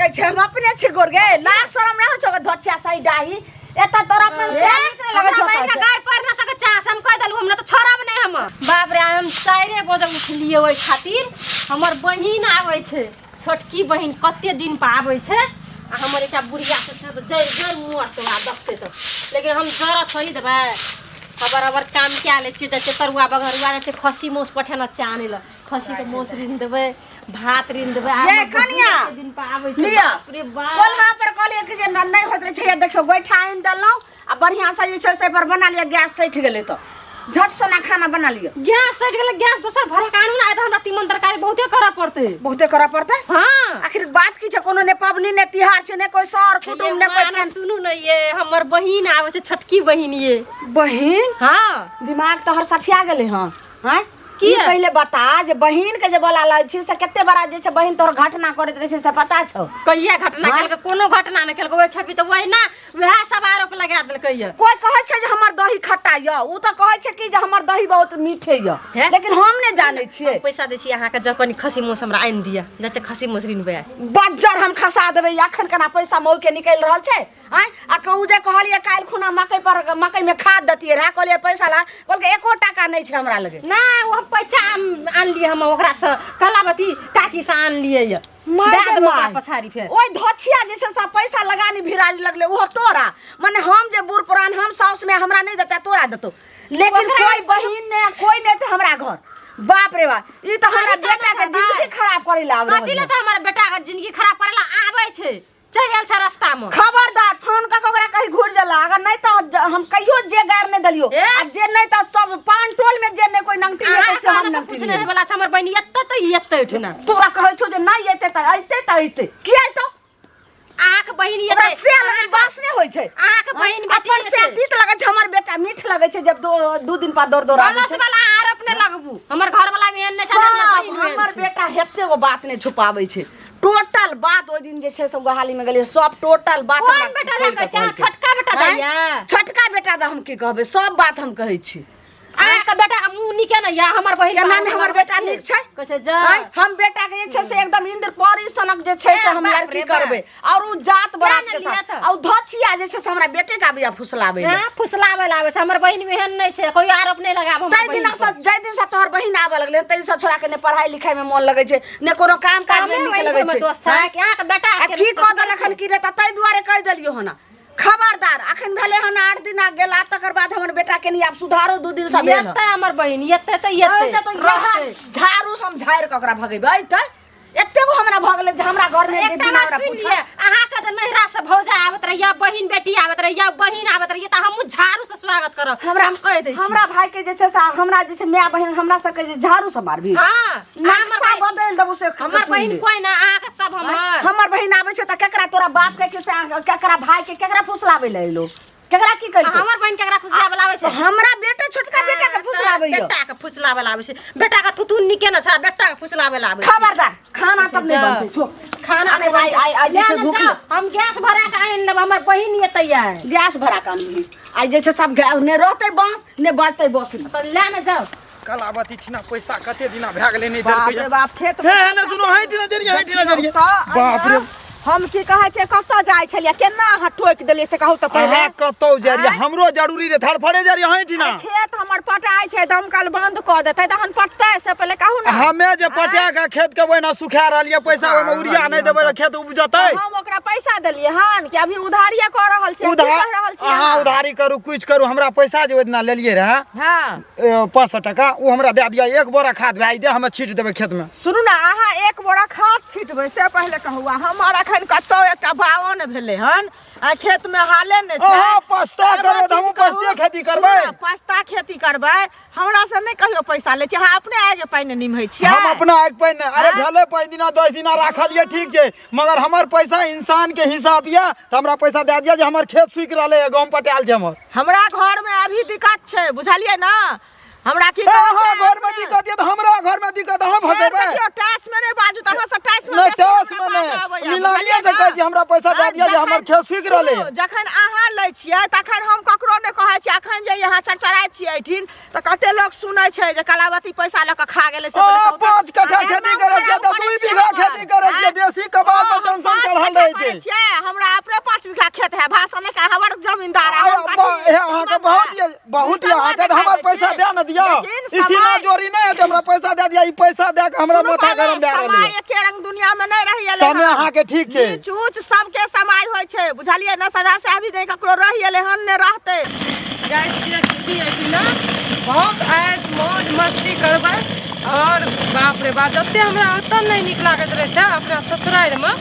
सकै छै हम अपने छी गोर गे लाज शरम नहि होइ छौ धोचिया सही डाही एतऽ तोरा अपन से नीक नहि लगै छौ हमरा बहिन के गारि पढ़ ना सकै छै से हम कहि देलहुँ हमरा तऽ छोड़ब नहि हम। बाप रे, हम 4 बजे उठलियै ओहि खातिर, हमर बहिन आबै छै, छोटकी बहिन कते दिन पर आबै छै। आ हमर एकटा बुढ़िया से छै तऽ जरि जरि मरतै ओकरा देखतै तऽ, लेकिन हम जरऽ थोड़ी देबै। खबर अबर काम कए लै छियै, जाइ छियै तरुआ बघरुआ, जाइ छियै खस्सी माँस पठेना छै आनै लए। खस्सीके माँस ऋण देबै, भात ऋण देबै। आ ये हमर बहिन कनिया, एते दिन पर आबै छै। लिअ। बाप रे बाप। कोल्हा पर कहलियै कि जे नहि होइत रहै छै। ये देखियौ, गोइठा आनि देलहुँ आ बढ़िआँ से जे छै से पर बना लिअ। गैस सठि गेलै तऽ झट सना खाना बना लिअ। गैस सटि गेलै, गैस दोसर भरे के आनू ने, आइ तऽ हमरा तीमन तरकारी बहुते करऽ पड़तै। बहुते करऽ पड़तै? हाँ। आखिर बात की छै? कोनो ने पबनी ने तिहार छै, ने कोई सर कुटुम, ने कोई माने सुनू ने, ये हमर बहिन आबै छै, छोटकी बहिन ये। बहिन? हाँ। दिमाग तोहर सठिया गेलै हँ? आँय की किया? पहिले बता जे बहिन के जे बोला लै छी से कते बड़ा जे छै बहिन तोहर घटना करैत रहै छै से पता छौ? कहिया घटना हाँ? केलकै? कोनो घटना नहि केलकै। ओहि खेपी तऽ वही ना वएह सब आरोप लगा देलकै ये। कोई कहै छै जे हमर दही खट्टा यऽ, उ तऽ कहै छै कि जे हमर दही बहुत मीठे यऽ। हे? लेकिन हम नहि जानै छियै। हम पैसा दै छी अहाँके, जँ कनि खस्सी मांस हमरा आनि दिअ, जाइ छै खस्सी मांस रिनबै। बज्जर हम खसा देबै। अखन केना पैसा मऊ के निकलि रहल छै? आँय, आ कहू जे कहलियै काल्हि खुना मकई पर मकई में खाद देतियै रहए, कहलियै पैसा ला, कहलकै एको टाका नहि छै हमरा लगे। नहि, ओ हम पैसा आनलियै, हम ओकरासँ कलावती काकीसँ आनलियै यऽ। माय दए गे देबै ओकरा माय। पछाड़ी फेर। ओहि धोछिया जे छै से पैसा लगानी भिरारी लगलै ओहो तोरा, मने हम जे बूढ़ पुरान हम साउस में हमरा नहि देतै तोरा देतौ, लेकिन ओकरा कोई बहिन ने कोई नहि तऽ हमरा घर। बाप रे बाप, ई तऽ हमरा कथी बेटा के कहै छै जिंदगी भाय? खराब करै ला आबि रहल कथी लए यऽ। तऽ हमर बेटा के जिंदगी खराब करै ला आबै छै, चलि गेल छै रास्ता में। खबरदार, फोन कऽ के ओकरा कही घुरि जाला, अगर नहीं तो हम कहियो जे गार नहीं दलियो। ए? आ जे नहीं तो तब पान टोल में जे नहीं कोई नंगटी लेतै अहाँ से हम कहने से नंगटी कुछ लेबै। नहीं होय वाला छै। हमर बहिन एतै तऽ एतै उठना। तोरा कहै छौ जे नहीं एतै तऽ एतै तऽ एतै, किया एतौ? अहाँके बहिन ओकरा एतै। से लगै बास नहि होइ छै। अहाँके बहिन बेटी अपन से एतै। तीत लगै छै, हमर बेटा मीठ लगै छै जब 2 दिन पर दौड़ दौड़ आबै पड़ोस छै। वाला आरोप नहि लगबू। हमर घर वाला भी एहन नहि छै, हमर सब बहिन एहन हमर छै। बेटा हेते गो बात नहि छुपाबै छै। टोटल बात ओहि दिन जे छै से गोहाली में गेलियै, सब टोटल बात कोन हमरा बेटा खोलि दऽ कऽ कहै छै? कहै छै। छोटका बेटा आँय? दैया? छोटका बेटा दऽ हम की कहबै, सब बात हम कहै छी। अहाँके बेटा के मुँह नीके नहि यऽ, हमर बहिन केना पर नहि हमर लगबै बेटा छियै। नीक छै? कहै छै जा। आँय, हम बेटा के जे छै से एकदम इंद्र परी सनक जे छै से ए, हम बाप लड़की रे बाप। करबै और उ जात बरात ने के लिअ साथ तऽ? आ उ धोछिया जे छै से हमरा बेटे के आबैया फुसलाबै लए। हाँ, फुसलाबै लए आबै छै। हमर बहिन एहन नहि छै, कोई आरोप नहि लगाब हमर ताहि बहिन दिना पर। से जाहि दिन से तोहर बहिन आबऽ लगलै तहि दिन से छोड़ा के ने पढ़ाई लिखाई में मन लगै छै, ने कोनो काम काज में हमरे नीक बहिन लगै मे छै। दोष छै हाँ? कि अहाँके बेटा आ के की कऽ देलक हन की रे? तऽ ताहि दुआरे कहि देलियौ हन। खबरदार, अखन भेलै हन 8 दिन आ गेला तकर बाद हमर बेटा कनि आब सुधारो 2 दिन से भेल हन। एतै हमर बहिन, एतै तऽ एतै अइतै तऽ इएह रहतै। झाड़ू से हम झाड़ि कऽ ओकरा भगेबै। अइतै, एते गो हमरा भऽ गेलै जे हमरा घर मे एकटा बिना बात ओकरा सुनि पूछल। लिअ, अहाँके जे नैहरा से भौजा आबैत रहिए, बहिन बेटी आबैत रहिए, बहिन आबैत रहिए, तऽ हमहूँ झाड़ू से स्वागत करब। हमरा हम कहि दै छी। हमरा भाई के जे छै से हमरा जे छै माय बहिन हमरा सबके जे झाड़ू से मारबी, हाँ, हमर नक्शा बहिन बदलि देबो से हमर सुनि बहिन ले। कोई ना, अहाँके सब हमर हमर बहिन आबै छै तऽ केकरा तोरा बाप के के से केकरा भाई के केकरा फुसलाबै ले एलो, केकरा की कहितो? हमर बहिन केकरा फुसलाबै लाबै छै? हमरा बेटा, छोटका बेटा के फुसलाबै यऽ। बेटा के फुसलाबै लाबै छै। बेटा के थुथुन निके न छै, बेटा के फुसलाबै लाबै छै। खबरदार, खाना तब नहीं जा। बनतै छो। खाना अरे भाई, आइ आइ जे छै ले ने भूख जाओ, हम गैस भरा के आनि लेब, हमर बहिन एतै आइ। गैस भरा के अनबही? आइ जे छै सब गैस ने रहतै, बांस ने बजतै बसरी। तऽ ले ने जाओ। कलावती ठिना पैसा कते दिना भए गेलै नहि बाप देलकै। रे बाप, खेत हे हे ने सुनो, हे ठिना जरिए, हे ठिना जरिए। तऽ बाप रे। हम की कहै छै, कतऽ जाइ छलियै, केना अहाँ टोकि देलियै से कहू तऽ पहिले। अहाँ कतौ जरिए, हमरो जरूरी रे, धड़फड़े जरिए हे ठिना। अरे खेत हमर पटाइ छै, दमकल बंद कऽ देतै तहन पटतै, से पहिले कहू ने। हमे जे पटा के खेत के ओहिना सुखा रहलियै, पैसा ओहिमे उड़िया नहि देबै तऽ खेत उपजतै? हम ओकरा पैसा देलियै हन कि अभी उधारिये कऽ रहल छियै? की उधार कहि रहल छियै अहाँ अहाँ? उधारी करू, कुछ करू, हमरा पैसा जे ओहि दिना लेलियै रहे 500 टका, ओ हमरा दए दिअ। एक बोरा खाद भए जेतै, हमे छीट देबै खेतमे। सुनू ने, अहाँ एक बोरा खाद छिटबै से पहिले कहू। आ हमर अखन कतौ एकटा बाओ ने भेलै हन आ खेतमे हाले नहि छै। अहाँ पस्ता एगो करबै तऽ चीज हमहूँ कहू, पस्ते खेती सुनू करबै। ने, पस्ता खेती करबै, हमरा से नहि कहियो पैसा लै छी। अहाँ अपने आगे पानि निमहै छियै। हम अपना आगि पानि नहि। अरे आँय? भेलै 5 दिना 10 दिना राखलियै, ठीक छै, मगर हमर पैसा इंसान के हिसाब यऽ तऽ हमरा पैसा दए दिअ जे हमर खेत सूखि रहलै यऽ, गहूँम पटायल छै हमर। हमरा घरमे अभी दिक्कत छै, बुझलियै ने? हमरा की ए, कहै छै अहाँ घरमे अपने? दिक्कत यऽ तऽ हमरा घरमे दिक्कत अहाँ फेर फँसेबै? देखियौ, टाइस में नहि बाजू तऽ अहाँ से टाइस में नहि बेसी टास हमरा में बाजऽ अबैया, नहि मिलानिये बुझलियै से ने? कहै छी, हमरा पैसा दए हाँ, दिअ जे हमर जखन खेत सूखि रहलै। सुनू, जखन अहाँ लै छियै तखन हम ककरो नहि कहै छियै। अखन जे यहाँ चरचराइ छियै एहिठिन तऽ कते लोक सुनै छै जे कलावती पैसा लऽ कऽ खा गेलै से ओ पहिले कहू तऽ। 5 कट्ठा आ खेती एना करै छियै खराब तऽ करै 2 छियै बीघा हमर। खेती करै छियै, आँय? बेसी कबार ओ, पर हम टेंशन 5 चढ़ल रहल रहै करै छै। छियै, हमरा अपने 5 बीघा खेत है, भाषण नहि कर, हमर जमींदार है, हम कथी- हे अहाँके बहुत ये, बहुत ये अहाँके, तऽ हमर पैसा दे ने दिअ। लेकिन ई सीना समय- जोरी नहि हेतै, हमरा पैसा दे दिअ। ई पैसा दे के हमरा सुनू माथा पहिले, गरम भए रहल समय ये। एके रंग दुनिया में नहीं रही एलै समय हन। अहाँके ठीक छै। नीच ऊँच सबके समय होइ छै, बुझलियै ने? सदा से अभी नहि ककरो रहि एलै हन, ने रहतै। जाइ छियै दीदी एहिठिना, बहुत ऐश मौज मस्ती करबै। आओर बाप रे बाप, जतेक हमरा ओतऽ नहि नीक लागैत रहै छै अपना ससुरारिमे,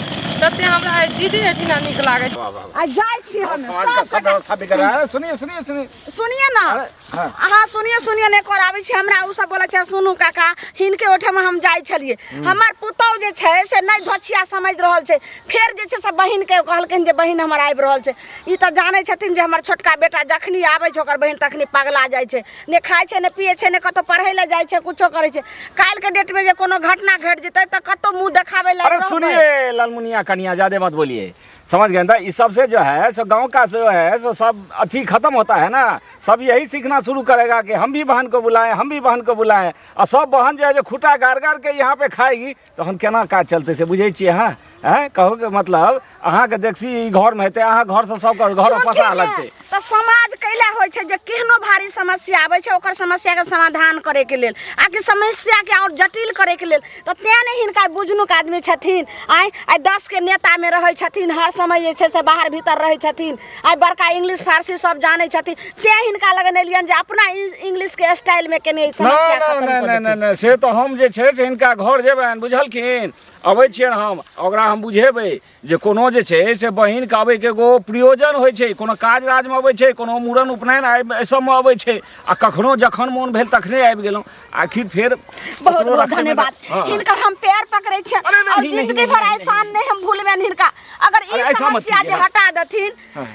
ततेक हमरा आइ दीदी एहिठिना नीक लागै छै। आ जाइ छी हम। समाज का सब व्यवस्था बिगड़ रहा है। सुनिए सुनिए सुनिए। सुनिए ना। अरे, हाँ। अहाँ सुनिए सुनिए नहि कराबै छी हमरा। ओ सब बोलै छै, सुनू काका, हिनके ओहिठाम हम जाइ छलियै, हमर पुतहु जे छै से नहि धोछिया समझि रहल छै। फेर जे छै से बहिनके कहलखिन जे बहिन हमर आबि रहल छै। ई तऽ जानै छथिन जे हमर छोटका बेटा जखनी आबै छै, ओकर बहिन तखनी पगला जाइ छै। ने खाइ छै, ने पियै छै, ने कतहु पढ़ै लए जाइ छै, कुछो करै छै। काल्हिके डेटमे जे कोनो घटना घटि जेतै तऽ कतहु मुँह देखाबै लए अरे रहबै। सुनिए लालमुनिया कनिया, ज्यादा मत बोलिए, समझ गए ना? इस सबसे जो है सो गांव का जो है सो सब अथी खत्म होता है ना। सब यही सीखना शुरू करेगा कि हम भी बहन को बुलाएं, हम भी बहन को बुलाएं, और सब बहन जो है जो खूटा गाड़ गाड़ के यहाँ पे खाएगी, तो हम केना काज चलते से बुझै छियै अहाँ? हैं, कहो के मतलब अहाँके देखसी ई घरमे हेतै, अहाँ घरसँ सबके घर सोचै पता ने, लगतै। तऽ समाज कैला होइ छै जे केहनो भारी समस्या आबै छै, ओकर समस्याके समाधान करैके लेल आकि समस्याके आओर जटिल करैके लेल? तऽ तेँ ने हिनका बुझनुक आदमी छथिन। आइ आइ 10के नेतामे रहै छथिन, हर समय जे छै से बाहर भीतर रहै छथिन, आइ बड़का इंग्लिश फारसी सब जानै छथिन, तेँ हिनका लग एलियनि जे अपना इंग्लिशके स्टाइलमे केने ई समस्या नहि खत्म नहि कऽ नहि देथिन। नहि, से तऽ हम जे छै से हिनका घर जेबनि, बुझलखिन? अबै छियनि हम, ओकरा हम बुझेबै जे कोनो जे छै से बहिनके अबैके एगो प्रयोजन होइ छै। कोनो काज राजमे अबै छै, कोनो मूड़न उपनयन एहि सबमे अबै छै, आ कखनो जखन मोन भेल तखने आबि गेलहुँ। आखिर फेर बहुत ओकरो बहुत रखैमे तऽ- धन्यवाद। हँ, हँ। हिनकर हम पैर पकड़ै छियनि। अरे नहीं, और नहीं, जिंदगी नहीं, भर नहीं, एहसान नहि हम भूलबनि हिनका। अगर अरे ई ऐसा मत समस्या जे कीजिए। हटा देथिन, हाँ।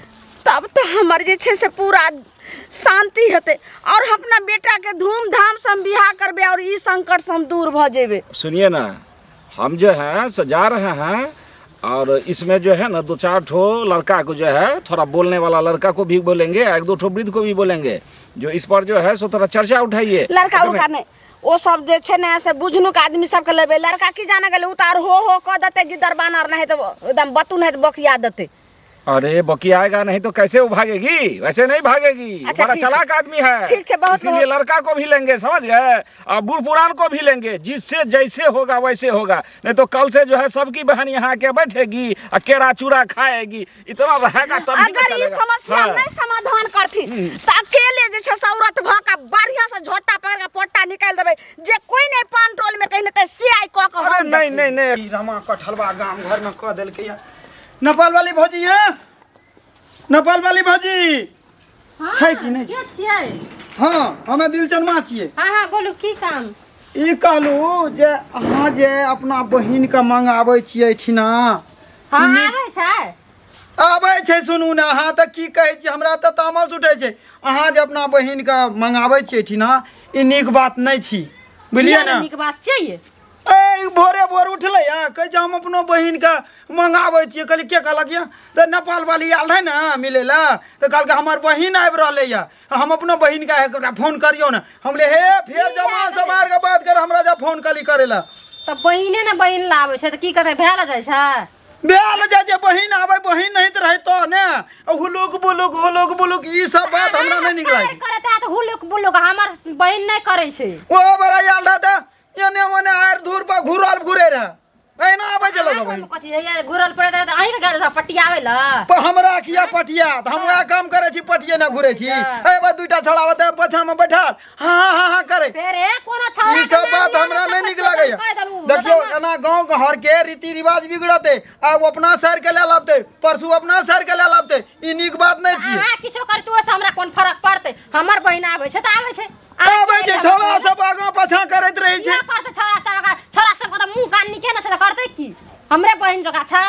तब तऽ हमर जे छै से पूरा शांति हेतै और हम अपना बेटा के धूमधाम से हम बियाह करबै और ई संकट से हम दूर भऽ जेबै। सुनिए ना, हम जो है सो जा रहे हैं और इसमें जो है ना दो चार ठो लड़का को जो है, थोड़ा बोलने वाला लड़का को भी बोलेंगे, एक दो ठो वृद्ध को भी बोलेंगे, जो इस पर जो है सो थोड़ा चर्चा उठाइए। लड़का एकर में- उड़का नहि, ओ सब जे छै ने से बुझनुक आदमी सबके लेबै। लड़का की जाने गेलै, उतार हो हो कऽ देतै, गिद्दर बानर नहि तऽ एकदम बतू नहि तऽ बकिया देतै। अरे, बकियाएगा नहीं तो कैसे वो भागेगी? वैसे नहीं भागेगी। अच्छा, बड़ा ठीक चालाक आदमी है। ठीक है, बहुत- इसीलिए बहुत- लड़का को भी लेंगे, समझ गए? और बूढ़ पुरान को भी लेंगे। जिससे जैसे होगा वैसे होगा, नहीं तो कल से जो है सबकी बहन यहाँ आके बैठेगी और केरा चूड़ा खाएगी। इतना रहेगा तभी ना अगर ई चलेगा। समस्या हाँ। नहि समाधान करथिन तऽ अकेले जे छै से औरत भऽ कऽ बढ़िआँ से झोटा पकड़ कऽ पोटा निकालि देबै, जे कोइ नहि पान टोल में कहि तऽ से आइ कऽ कऽ अरे हम नहीं नहीं नहीं। ई रमा कटहलवा गाम घर में कऽ देलकै या। नेपाल वाली भौजी है, नेपाल वाली भौजी छै कि नहि? के छियै? हाँ, हमे दिलचनमा छियै। हाँ हाँ, बोलू, की काम? ई कहलू जे अहाँ जे अपना बहिनके मंगाबै छियै एहिठिना। हाँ, आबै छै। आबै छै। सुनू ने, अहाँ तऽ की कहै छी, हमरा तऽ तामस उठै छै। अहाँ जे अपना बहिनके मंगाबै छियै एहिठिना, ई नीक बात नहि छी, बुझलियै ने? नीक बात चाहिए। ए, भोरे भोर उठलै हँ, कहै छै हम अपनो बहिनके मंगाबै छियै। कहलियै के कहलक यऽ? तऽ नेपाल वाली आयल रहै ने मिलै लए, तऽ कहलकै हमर बहिन आबि रहलै यऽ, हम अपनो बहिनके एकरा फोन करियौ ने। हम ले हे फेर जमा समार के बात कर, हमरा जा फोन कली करै लए। तऽ बहिने ने बहिन लाबै छै तऽ की करतै? भेल जाइ छै। भेल जाइ छै, बहिन आबै, बहिन नहीं तऽ रहै तो ने हुलुक बुलुक हुलुक बुलुक, ई सब बात हमरा नहि नीक लागै। करैत है तऽ हुलुक बुलुक, हमर बहिन नहि करै छै। ओ बड़ा आयल रहै तऽ एने ओने आरि धूर पर घुरल घुरे रहै, एना आबै छै लोक बहिन। कथी हैया घुरल पड़ैत रहै तऽ अहीँके गेल रहै पटियाबै लए? पर हमरा किया पटिया? तऽ हम वएह काम करै छी, पटिये ने घुरै छी। हे बा, दुइटा छौड़ा बता पाछा में बैठल हाँ हाँ हाँ हाँ करे। फेर हे कोनो छौड़ा ई सब बात हमरा नहि नीक लागैया। देखियौ, एना गाँव घर के रीति रिवाज बिगड़ते आ ओ अपना शहर के लए लाबते, परसू अपना शहर के लए लाबते, ई नीक बात नहि छियै। अहाँ किछो करै छी, ओहिसँ हमरा कोन फरक पड़तै? हमर बहिन आबै छै तऽ आबै छै। आबै छै, छौड़ा सब आगाँ पाछाँ करैत रहै छै। किया करतै छौड़ा सब? छौड़ा सबके तऽ मुँह कान नीके ने छै तऽ करतै की? हमरे बहिन जकाँ छै।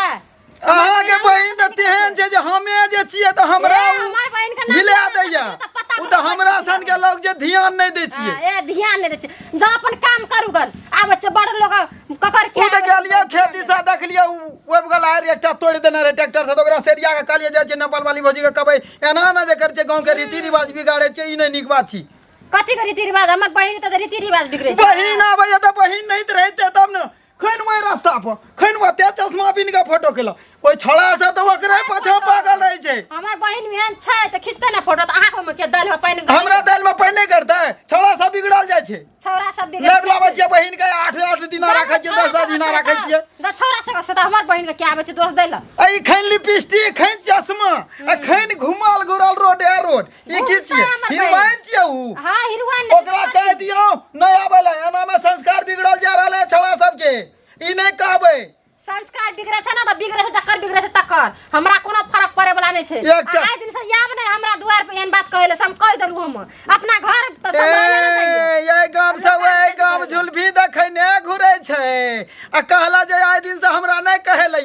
अहाँके बहिन तऽ तेहन छै जे हमे जे छियै तऽ हमरा ए, उ हमर बहिन के नाम हिला लिअ दैया। तऽ पता ओ तऽ हमरा सन के लोग जे ध्यान नहि दै छियै। हाँ, ए, ध्यान नहि दै छै। जा, अपन काम करू गन। आबै छै बड़ लोग ककर के। ओ तऽ गेलियै खेत दिशा, देखलियै ओ आबि गेल आरि एकटा तोड़ि देने रहै ट्रैक्टर से, तऽ ओकरा सेरिया के कहलियै जाइ छियै नेपाल वाली भौजी के कहबै, एना ने जे करै छै, गाँव के रीति रिवाज बिगाड़ै छै, ई नहि नीक बात छी। कथी के रीति रिवाज? हमर बहिन के तऽ रीति रिवाज बिगड़ै छै। बहिन आबैया तऽ बहिन नहीं तऽ रहिते तब ने। खैन वही रास्ता पर खैन ओते चश्मा पिन्ह के फोटो केलक। ओहि छौड़ा सब तऽ ओकरे पाछाँ पागल रहै छै। हमर बहिन एहन छै तऽ खिचतै ने फोटो, तऽ अहाँके ओहिमे के दालि मे पानि? हमरा दालि मे पानि नहि करतै, छौड़ा सब बिगड़ल जाइ छै। छौड़ा सब बिगड़ल लाबि लाबै छियै बहिन के, 8 8 दिना राखै छियै, 10 10 दिना राखै छियै। तऽ छौड़ा सब से तऽ हमर बहिन के के आबै छै दोष दै लए? आ ई खैन लिपस्टिक, खैन चश्मा, आ खैन घुमल घुरल रोडे रोड, ई की छियै? घुमतै हमर बहिन। हिरवाइन छियै ऊ? हाँ, हिरवाइन। ओकरा कहि दियौ नहि आबै लए। एना मे संस्कार बिगड़ल जा रहल है छौड़ा सबके, ई नहि कहबै। संस्कार बिगड़ै छै ने तऽ बिगड़ै छै, जकर बिगड़ै छै तकर, हमरा कोनो फरक पड़ै वाला नहि छै। आइ दिन से आब नहि हमरा दुआर पर एहन बात कहै लए, से हम कहि देलहुँ। हम अपना घर तऽ सम्हारले ने चाहिए। ए, एहि गाम से ओहि गाम झुलफी देखने घुरै छै आ कहला जे आइ दिन से हमरा नहि कहै लए।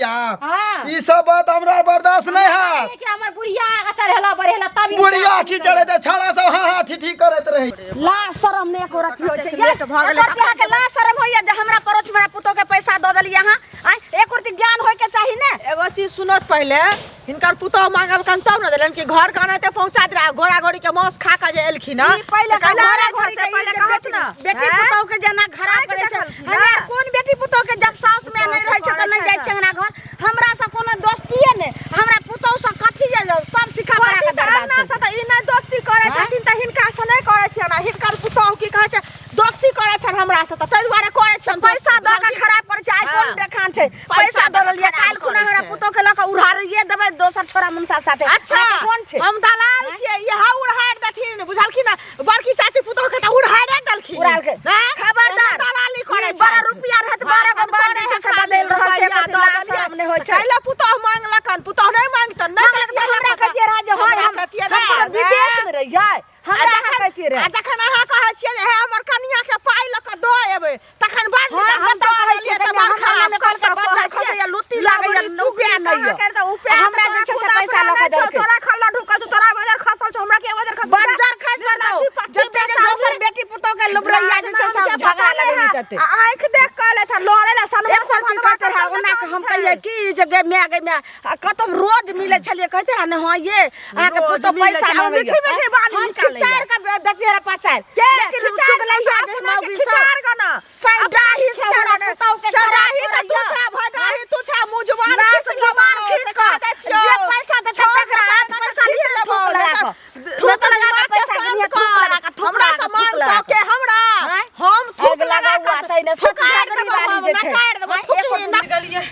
ई सब बात हमरा बर्दाश्त नहि हैत। कि हमर बुढ़िया आगा चढ़ेला बढ़ेला तब ई बुढ़िया की चढ़ेतै? छौड़ा सब हाँ हाँ ठी ठी करैत रहै। ला शरम ने एको रत्ती होइ छै। लेट भऽ गेलै। एकर अहाँके ला शरम होइया जे हमरा पड़ोस मेरा पुतोह के पैसा दऽ देलियै अहाँ? आँय, एको रत्ती ज्ञान होय के चाही ने। एगो चीज सुनत, पहिले हिनकर पुतोह मांगलकन तब ने देलनि, कि घर के अनाहिते पहुंचा देला? घोड़ा घोड़ी के मांस खा के जे एलखिन हँ, ई पहिले से कैला घोड़ा घर घोड़ी से के पहिले ई जे कहत बेटी ने बेटी हैं? पुतोह के जेना खराब आँखि करै छै। देखलखिन हमरा हँ? कोन बेटी पुतोह के जब साउस में नहि रहै छै तऽ नहि जाइ छै अंगना घर। हमरा से कोनो दोस्तिये नहि, हमरा पुतोह से कथी जे सब सिखा पढ़ा कथी के से बर्बाद अंगना कऽ से तऽ ई नहि दोस्ती करै हैं? छथिन तऽ हिनका से नहि करै छियनि, आ हिनकर पुतोह की कहै छै, दोस्ती करै छनि हमरा से, तऽ ताहि दुआरे करै छियनि। पैसा दऽ के खराब करै छै। आइ कोन हाँ। देखान छै? पैसा पैसा दऽ दऽ के देलियै, खराब काल्हि खुना करै हमरा छै। पुतोह के लऽ कऽ उड़ारिये देबै दोसर छोरा मुनसा साथे। अच्छा। अहाँके कोन छै? हम दलाल छियै, इएह उड़हारि देथिन, बुझलखिन ने? बड़की चाची पुतोह के तऽ उड़हारे देलखिन। उड़ालकै। हैं? खबरदार। एहन दलाली करै ई बड़ा छै। रुपया रहत, 12 गो बार जे छै से बदलि रहल छै। रुपैआ एकर दऽ लाज देलियै। शरम नहि होइ छै। कैला पुतोह मांगलकन? पुतोह नहि मांगतन? नहि मांगलक तऽ हमरा कहितियै रहए जे हँ, हमरा हम कहितियै हम रहए, कोनो विदेश मे रहियै, आ हमरा अहाँ जखन कहितियै आ रहए। जखन अहाँ कहै छियै जे हे हमर कनिया के पाइ लऽ कऽ दऽ एबै, तखन बड़ नीक। हाँ, हम हम तऽ दऽ कहै छियै देलियै तऽ कनिया, बड़ हमरा खराब नामे कहलकै कऽ बज्जर कहै छियै। खसैया, लुत्ती लागैया, लबड़ी उपाय चुगली नहि कहाँ यऽ। करि दे, उपाय हमरा तऽ जे छै से तोरा पैसा लऽ खुदा कऽ नहि छौ, देलकै। तोरा खल्ला ढुकल छौ, तोरा बजर खसल छौ, हमरा के बजर खसल? बज्जर खसि पड़तौ। जते जे दोसर बेटी पुतोह के लुबरैया जे छै सब झगड़ा लगेने तते। आ आँखि देख कऽ लेत लड़े ला सनमा। एक रत्ती कहते रहे ओना के हम कहियै की जे गे माय, गे माय, आ कतौ रोज मिलै छलियै, कहते रहे ने, हँ ये, अहाँके रोज पुतोह मिलै पैसा छै, आ मांगैया। मीठी मीठी वाणी हम निकालैया। खिचारि के दैतियै रहे पचारि, के लेकिन खिचार चुगलैया जे अपना के मौगी सब खिचार गना सैडाही सब हमरा पुतोह के खराब सैडाही तऽ तू करैया। छा, भडाही तू छा, मुँह जुबान लाश खींच लेबौ, जुबान खींच से कऽ कह दै छियौ। जे पैसा देतै छोड़ तकरा दे, हाथ पैसा खींच लिअ, लेबौ, थूक लगा कऽ। थूक थूक लगा लगा कऽ के पैसा शांत गिनिहे, थूक कर। लगा कऽ, थूक हमरा लगा से कऽ, थूक मांग लगा कऽ के हमरा आँय? हम थूक आगि लगा लगाउआ कऽ छै ने, थुकारि सतुआ देबौ, वाली हम जे छै। नकारि देबौ, आँय, थूकही एको न गेलियै,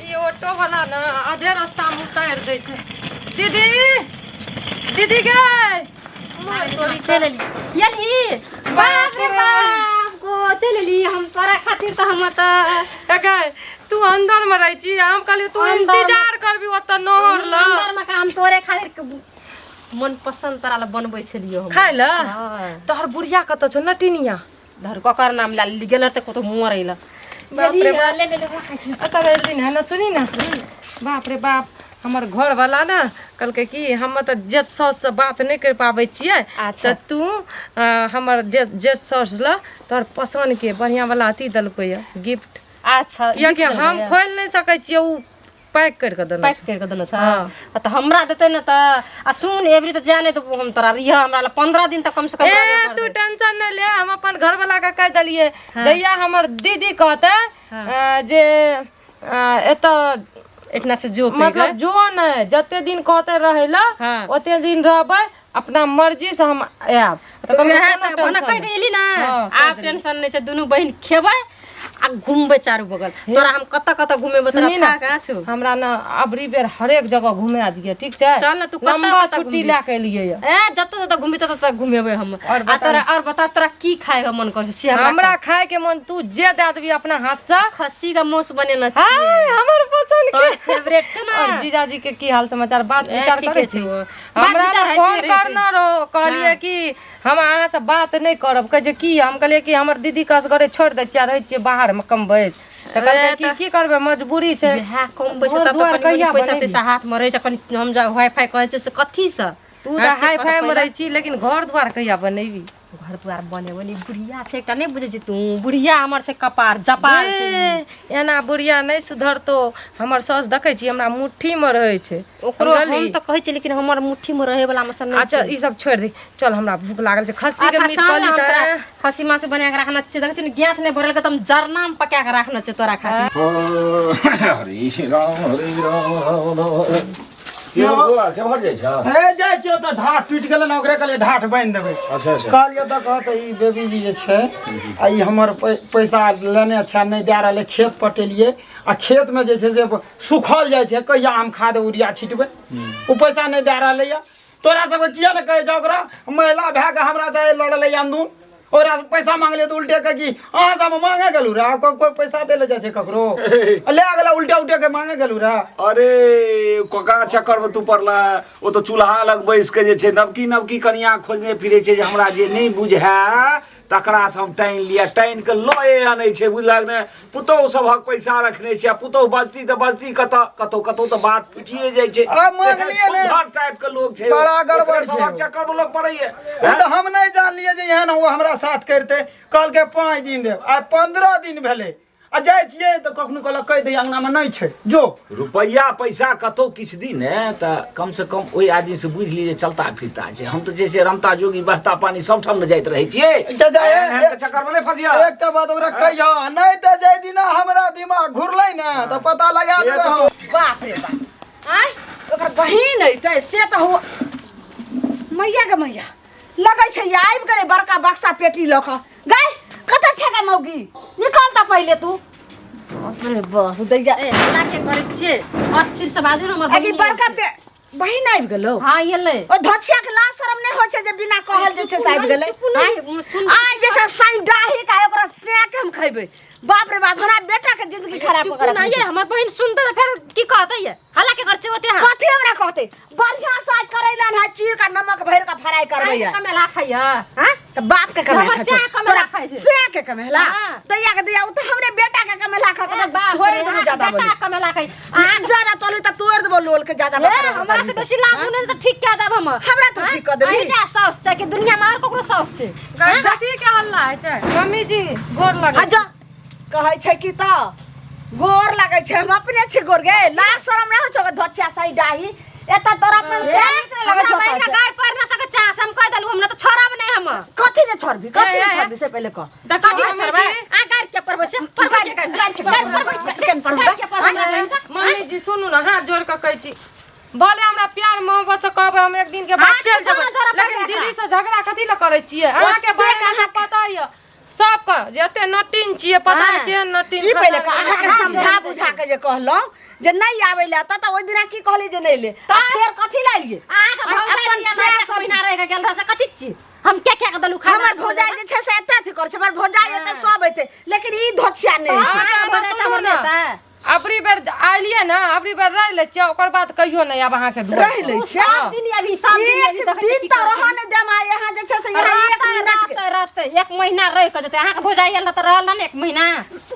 ई ऑटो वाला ने आधे रास्ता मे उतारि दै छै। दीदी, दीदी गे, तोरी चलि एली, एली, बाप रे बाप गो, चलि एली। हम तोरा खातिर तऽ हम तऽ काका, तू अंदर में रहै छी, हम कहलियै तू अंदर मे- इंतजार करबी ओतऽ नहर लग। अंदर मे हम तोरे खातिर मन पसंद तोरा लए बनबै छलियौ हम। खाय लए? हाँ। तोहर बुढ़िया कतऽ छौ, नटिनिया? धर, ककर नाम लए लेली? गेल तऽ कतौ मरै लए। बाप रे बाप। ले ले ले, राखै छी। एतऽ एलथिन है ने, सुनी ने, बाप रे बाप, हमर घरवाला ने कहलकै कि हम तऽ जेठ साउससँ बात नहि करि पाबै छियै। अच्छा। तऽ तू हमर जेठ जेठ साउस लए तोहर पसन्दके बढ़िआँ वाला अथी देलकै यऽ गिफ्ट। अच्छा। किएकि हम खोलि नहि सकै छियै, ओ पैक करि कऽ देने। पैक करि कऽ देने छै? हाँ। आ तऽ हमरा देतै ने तऽ आ सुन, एबरी तऽ जाय नहि देबो हम तोरा। रिह हमरा लए 15 दिन तक कम से कम ए रहबे तू करतै। टेंशन नहि ले, हम अपन घरवाला के कहि देलियै, जहिया हमर दीदी कहतै जे एतऽ एहिठिना से जो कहि मतलब जो नहि, जते दिन कहते रहै लए ओते दिन रहबै, अपना मर्जी से हम आयब। तऽ कहलकै, वएह कोनो तऽ ओना टेंशन कहि नहि। के एली ने? हाँ, कहि आब टेंशन नहि छै, दुनू बहिन खेबै आ घुमबै चारू बगल। तोरा हम कतऽ कतऽ घुमेबै, तोरा सुनी ने, था कहाँ छौ? हमरा ने अबरी बेर हरेक जगह घुमा दिअ, ठीक छै? चल ने, तू कतऽ लम्बा कतऽ छुट्टी घुमबी? लए के एलियै यऽ। ए, जतऽ जतऽ घुमबी ततऽ ततऽ घुमेबै हम। और आ तोरा और बता, तोरा की खायके मन करै छौ से हमरा। हमरा खाय के मन, तू जे दए देबी अपना हाथ से। खस्सी के मांस बनेने हाय छियै। हमर पसंद तोहर के फेवरेट छौ ने? और जीजाजी के की हाल समाचार, बात ए, विचार ठीके करै छै छी? ओ। बात हमरा विचार ने होइते फोन रहै छै। करने रहो, कहलियै कि हम अहाँ से बात नहि करब। कहै छै की? हम कहलियै कि हमर दीदी के असगरे छोड़ि दै छियै, रहै छियै बाहरमे कमबैत। तऽ कहलकै कि की करबै, मजबूरी छै। वएह कम पैसा घर तब तऽ दुआर कनि मनि कहिया पैसा बनेबी? तैसा हाथमे रहै छै कनि, हम जा हाई फाई कहै छै से कथीसँ? तू तऽ हाई फाई मे रहै छी, लेकिन घर दुआर कहिया बनेबी? घर दुआर बनेबै ने। बुढ़िया छै एकटा, नहि बुझै छी तू, बुढ़िया हमर छै कपार जपार छै। ए, एना बुढ़िया नहि सुधरतो। हमर साउस देखै छी हमरा मुट्ठीमे रहै छै। ओकरो हम समझली? तऽ कहै छियै, लेकिन हमर मुट्ठीमे रहै वला मे सब नहि अच्छा छै। ई सब छोड़ि दे, चल हमरा भूख लागल छै, खस्सी के अच्छा मीट चल कहली हम तऽ तोरा खस्सी मासु बना के राखना छै। देखै छी ने, गैस नहि भरल के तऽ हम जरना मे पका के राखने छै तोरा खातिर। हरे राम हरे राम राम राम। के हो बौआ, के भर जाइ छ? हे जाइ छियै तऽ ढाठ टूटि गेलै ने, ओकरे कहलियै ढाठ बान्हि देबै। अच्छा अच्छा। कहलियै तऽ कहत ई बेबी जी जे छै आ ई हमर पैसा लेने छै, नहि दए रहलै। खेत पटेलियै आ खेतमे जे छै से सुखल जाइ छै, कहिया हम खाद यूरिया छिटबै, ओ पैसा नहि दए रहलैए। तोरा सबके किया ने कहै छै? ओकरा महिला भए कऽ हमरा से लड़लै अंदून। ओकरा से पैसा मांगलियै तऽ उल्टे के कि अहाँ सब मांगे गेलू रह? कोई पैसा दे ले जाइ छै ककरो? ले गेला उल्टे उल्टे के मांगे गेलू रह। अरे कका चक्कर में तू पड़ला। ओ तऽ चूल्हा लग बैस के जे छै नवकी नवकी कनिया खोजने फिरै छै जे हमरा जे नहि बुझै तकरा से हम टानि लिअ, टानि के लए अनै छै, बुझलक ने? पुतोहु सभक पैसा रखने छै आ पुतोहु बजती तऽ बजती कतऽ? कतौ कतौ तऽ बात फुटिए जाइ छै। आ मांगलियै ने। छुद्धर टाइप के लोग छै। बड़ा गड़बड़ ओकरे छै सभक ओ। चक्कर में लोग पड़ैए। ओ तऽ हम नहि जानलियै जे एहन ओ हमरा साथ करतै। कहलकै 5 दिन देब, आइ 15 दिन भेलै। आ जाइ छियै तऽ कखनो कहलक कहि दैया अङ्गनामे नहि छै जो। रुपैआ पैसा कतौ किछु दी ने तऽ कम से कम ओहि आदमी से बुझि ली जे चलता फिरता छै। हम तऽ जे छै रमता जोगी बहता पानी सब ठाम ने जाइत रहै छियै। जा जा, एहन एहन के चक्कर में नहि फसिया। एकटा बात ओकरा कहिया नहि तऽ जाहि दिना हमरा दिमाग घुरलै ने तऽ पता लगा से देबै तऽ हम। बाप रे बाप, आँय ओकर बहिन अयतै से तऽ हो मैया के मैया लगै छै आबि गेलै बड़का बक्सा पेटी लऽ कऽ। गै कतऽ छै गे मौगी? निकल तऽ पहिले तू। बाप रे बाप दैया। ए हल्ला के करै छियै? अस्थिर से बाजू ने हमर अगे बहिन बड़का आयल छै। पे बहिन आबि गेलौ? हाँ एलै। ओ धोछिया के लाज शरम नहि होइ छै जे बिना कहल जे छै से आबि गेलै? चुप नहि, सुन। आइ जे छै साइन डाही का ओकरा सेक हम खैबै। बाप रे बाप, हमरा बेटा के जिंदगी खराब चुप कऽ के नहि, रखने छै। हमर बहिन सुनतै तऽ फेर की कहतै? ये हल्ला के करै छियै ओते अहाँ? कथी हमरा कहतै? बढ़िया से आज करैला है चीर का नमक भरि के फ्राई करबै है। कमेला खाइया हां? त बाप के कमेला हमर खाइ से छौ। कमेला तोरा खाइ छै। से के कमेला? हाँ। तैया के दैया, उ त हमरे बेटा के कमेला खा के ए बाप तोड़ रे, देबो अहाँके ज्यादा बेटा बोली। कमेला खाइ अहाँ ज्यादा तोली त तोड़ देबो लोल के ज्यादा ए, बकरा हमरा से बेसी लाभ नहि तऽ ठीक कए देब हम। हमरा तू ठीक कऽ देबही? अहींटा साउस छै कि दुनिया मे आर ककरो साउस छै? कथी के हल्ला होइ छै? मम्मी जी गोर लगै। आ जा कहै छै कि त गोर लगै छै। हम अपने छी गोर गे। लाज शरम नहि होइ छौ धोचिया सही डाही? एतऽ तोरा अपन से नीक नहि लगै छौ हमरा कहै बहिन के छै। गारि पढ़ ना सकै छै से हम कहि देलहुँ, हमरा तऽ छोड़ब नहि हम। कथी ने छोड़बी? कथी ने ए, ए, छोड़बी से पहिले कह। कथी ने मम्मी छोड़बै? जी। आ गारि के पढ़बै से पढ़बै के गारि? गारि के गारि पढ़बै, पढ़बै के पढ़बै? गारि के पढ़बै हमरा बहिन के? मम्मी जी सुनू ने, हाथ जोड़ कऽ कहै छी, भले हमरा प्यार मोहब्बत से कहबै, हम एक दिन के बाद हाथ चलि जोड़ जेबै, जोड़ लेकिन पड़बै दीदी से झगड़ा कथी लए करै छियै? अहाँके ओतेक बारे में अहाँके- पता यऽ सबके जे एते नटीन छियै, पता नहि हाँ। केहन नटीन ई पहिले खसल कह, अहाँके समझा बुझा के जे कहलहुँ जे नहि आबै लए तऽ ओहि दिना की कहली जे नहि ले, आ फेर कथी लए एलियै? अहाँके भौजाई अपन दिया सएह एक सब महीना रहि गेल रहै से कथी छी? हम क्या क्या के देलहुँ खाना? हमर भौजाई जे छै से एते अथी करै छै, हमर भौजाई एते सब एते, लेकिन ई धोछिया नहि एतै। अहाँके अच्छा, भौजाई तऽ सुनू हमर ने। नहि अबरी बेर आइलियै ने, अबरी बेर रहि लै छियै, ओकर बाद कहियो नहि आब अहाँके दुआर रहि लै ओ छियै। सात दिन अभी, 7 दिन अभी एक देखै छियै दिन की तऽ करै छै। रहऽ नहि देब आ यहाँ जे छै से यहाँ एक रहतै मिनट के रहतै रहतै, एक महीना रहि कऽ जेतै। अहाँके भौजाई आयल रहतै, रहल ने एक महीना?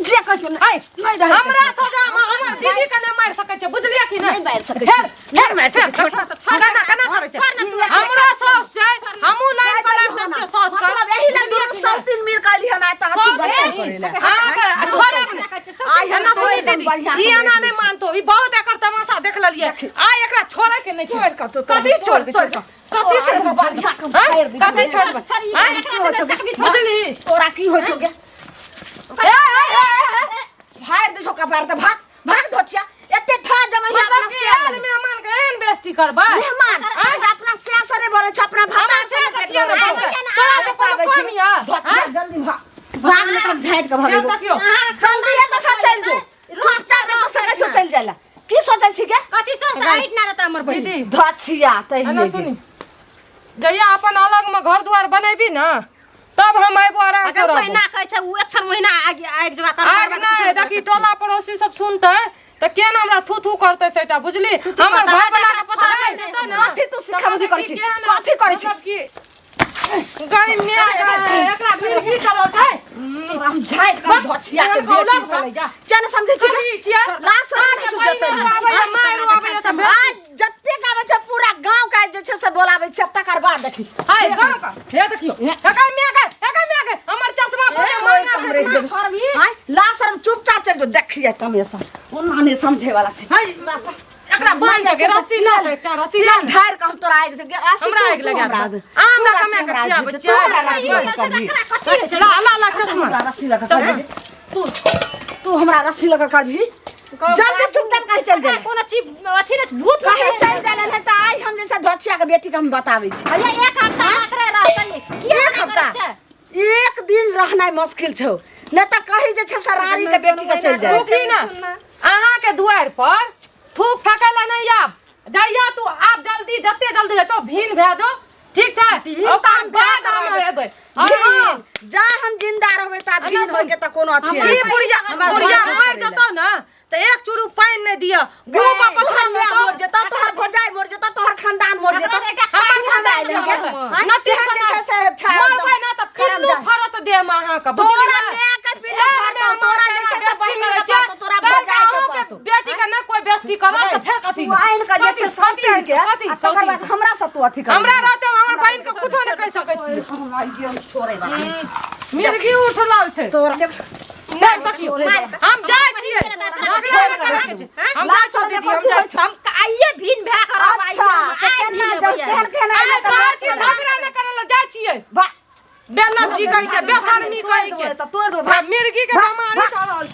जे कहै छियौ ऐ, नहि रहै हमरा सोझा मे हमर दीदी के नहि मारि सकै छै, बुझलियै कि नहि नहि? मारि सकै फेर छी, नहि मारि सकै छी। केना केना करै छै? छोड़ ने तू। हमरो साउस छै, हमहूँ लाइन पर लाइन दै छियै साउस के। मतलब एहि लए दुनू सौतीन मिल कऽ एलिहन आइ तऽ अथी बर्तन करै लए। अहाँके छोड़ब नहि। आइ हम एना सुनी एकदम दीदी, बढ़िआँ ई से एना बैठ नहि मानतो, ई बहुत एकर तमाशा देख लेलियै। आइ एकरा छोड़े के नहि छै। तोड़ि कऽ तू कथी छोड़ तोड़ि छोड़ कऽ कथी तोरा के हम बढ़िआँ के हैं? फाड़ि दै कथी छियौ। छोड़बै? छोड़, हैं? एकरा से सकबी छोड़। बुझली? तोरा की होइ छौ गे? ए, ए, ए, ए, ए, फाड़ि दै छौ कपार तऽ भाग भाग धोचिया। एते था जमै मतलब अपना कि से आयल मेहमान के एहन बेइज्जती करबै? मेहमान अहाँ अपना से सरे भरै छौ, अपना भाता हमरा से से से किया नहि भरतै? तोरा से कोनो कम यऽ? धोचिया जल्दी भाग भाग, नहि तऽ झाँटि कऽ फेर भगेबो। देखियौ। जल्दी एतऽ से चलि जो, चुपचाप एतऽ से कैसो चलि जाइ ला। की सोचै छी गे? कथी सोचतै? अहिट ना रहतै हमर बहिन। दीदी धोचिया एना तहिए सुनी, जहिया अपन अलग में घर दुआर बनेबी ना तब हम आबो आराम से अगर रहबो। महीना कहै छै ओ एक छन महीना आगि आगि जोगा कर आब नहि देखी, टोला पड़ोसी सब सुनतै तऽ केना हमरा थू थू करतै सेटा, बुझली? हमर करतै, घर वाला के एकरा पता छोड़बै चलि जेतै ने कथी तू सिखाबी करै छी? केहन कथी करै छी? मतलब कि गई my गई, एकरा फिर की करल छै? हम झाँटि कऽ धोचिया के एहन कौला बेटी सब भेलै जा। किया नहि समझै छी गे? कथी छियै? लाज शरम नहि अहाँके छौ जतै। बहिनो आबैया, मायरो आबैया तऽ आ जतेक आबै छै पूरा गाँव के जे छै से बोलाबै छै, तकर बाद देखी। हाय गाँव का हे देखियौ, हे गई my गई। जाइ कमेसर ओना नहि समझे वाला छै। है, एकरा बांध के रस्सी ला ले, एकटा रस्सी ला ले। ढार के हम तोरा आगि से रस्सी हमरा तू- आगि तू लगा हमरा दे। दे। अहाँ तू हमरा रस्सी कमाके हमरा खियाबै दे, छियै। तू हमरा रस्सी लगा करबही। ला ला ला चश्मा। हमरा रस्सी लगा करबही। तू तू हमरा रस्सी लगा करबही। जल्दी चुपचाप कहीं चल जा। कोनो चीज अथी ने भूत कहीं चल जा, नहीं तो आई हम जैसा धोचिया के बेटी के हम बताबै छी। भैया एक हफ्ता मात्र रहतै। किया एक हफ्ता एक दिन रहनाइ मुश्किल छौ, नहीं तऽ कही जे छै सरारी के बेटी के चलि जाय। थूकी ना अहाँ के दुआरि पर थूक फेकै लए नहि आब। जइया तू आब जल्दी, जते जल्दी होइ छौ भीन भए जो, ठीक छै? ओकर बाद हम एबै। भीन, जा हम जिंदा रहबै तऽ आब भीन होइके तऽ कोनो अथी ई नहि छै। बुढ़िया हमर बुढ़िया घर मरि जेतौ ने तऽ एक चूरू पानि नहि दिअ, गुरु पर तोहर पत्थर माय मारतौ। मर जेतौ, तोहर भौजाइ मर जेतौ, तोहर खानदान मर जेतौ। हमर खानदान खानदान आइल हन के? मरबै। नटी तेहन जे छै से छै मरबै ना तऽ खराब पिल्लू जाय। फरत देम अहाँके, बुझलियै? तोरा माय के पिल्लू फरतौ, तोरा जे छै से बहिन के फरतौ, तोरा भौजाइ के फरतौ। बेटी के नहि कोइ बेइज्जती करत तऽ फेर कथी? तू आनि कऽ जे छै कथी? सौतीन के, कथी? आ तकर बाद हमरा से तू अथी कर। हमरा रहते हमर बहिन के कुछो नहि कहि सकै छी। हम आइ जे हम छोड़ै वाला नहि छी। मिर्गी उठल छै तोरा नहि देखियौ, हम जाइ छियै, झगड़ा नहि करैके छै। हम जाइ छियै दीदी, हम जाइ छियै। हम आइए भीन भए कर रहब, आइए अच्छा, हम, से आइ केना भीन जाउ, हेबै। केहन केहन आइ आइले तऽ कहै छी झगड़ा नहि करै लए जाइ छियै। बा बेलज्जी कहि के, बेशर्मी कहि के, तऽ तोड़ दो। मिर्गी के बेमारी चढ़ल।